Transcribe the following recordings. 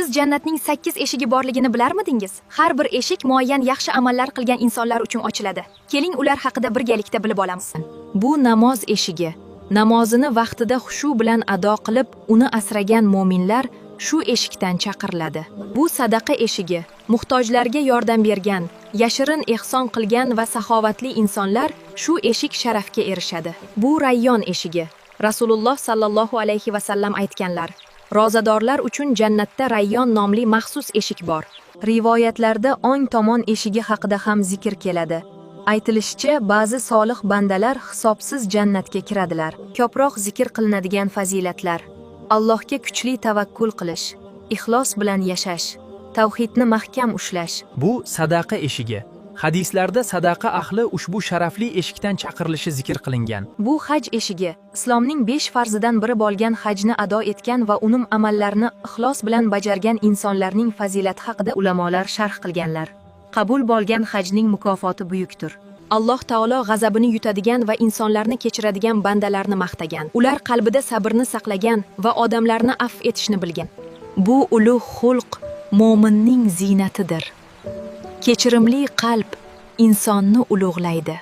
Siz jannatning 8 eshigi borligini bilarmidingiz? Har bir eshik muayyan yaxshi amallar qilgan insonlar uchun ochiladi. Keling, ular haqida birgalikda bilib olamiz. Bu namoz eshigi. Namozini vaqtida xushu bilan ado qilib, uni asragan mo'minlar shu eshikdan chaqiriladi. Bu sadaqa eshigi. Muhtojlarga yordam bergan, yashirin ehson qilgan va saxovatli insonlar shu eshik sharafga erishadi. Bu Rayyon eshigi. Rasululloh sallallohu alayhi va sallam aytganlar: "Rozadorlar uchun jannatda Rayyon nomli maxsus eshik bor." Rivoyatlarda o'ng tomon eshigi haqida ham zikr keladi. Aytilishicha, ba'zi solih bandalar hisobsiz jannatga kiradilar. Ko'proq zikr qilinadigan fazilatlar: Allohga kuchli tavakkul qilish, ixlos bilan yashash, tavhidni mahkam ushlash. Bu sadaqa eshigi. Hadislarda sadaqa ahli ushbu sharafli eshikdan chaqirilishi zikr qilingan. Bu haj eshigi. Islomning 5 farzidan biri bo'lgan hajni ado etgan va uning amallarini ixlos bilan bajargan insonlarning fazilati haqida ulamolar sharh qilganlar. Qabul bo'lgan hajning mukofoti buyukdir. Alloh taolo g'azabini yutadigan va insonlarni kechiradigan bandalarni maqtagan. Ular qalbida sabrni saqlagan va odamlarni afv etishni bilgan. Bu ulug' xulq mo'minning ziynatidir. Kechirimli qalb insonni ulug'laydi.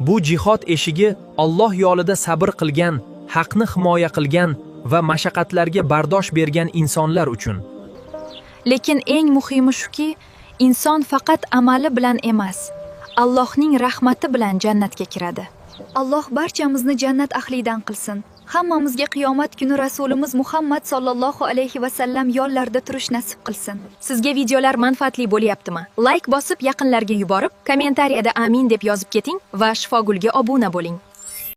Bu jihod eshigi. Alloh yo'lida sabr qilgan, haqni himoya qilgan va mashaqqatlarga bardosh bergan insonlar uchun. Lekin eng muhimi shuki, inson faqat amali bilan emas, Allohning rahmati bilan jannatga kiradi. Alloh barchamizni jannat ahlidan qilsin. Hammamizga qiyomat kuni Rasulimiz Muhammad sollallohu alayhi va sallam yonlarida turish nasib qilsin. Sizga videolar manfaatli bo'lyaptimi? Like bosib, yaqinlarga yuborib, kommentariyada "Amin" deb yozib keting va Shifogulga obuna bo'ling.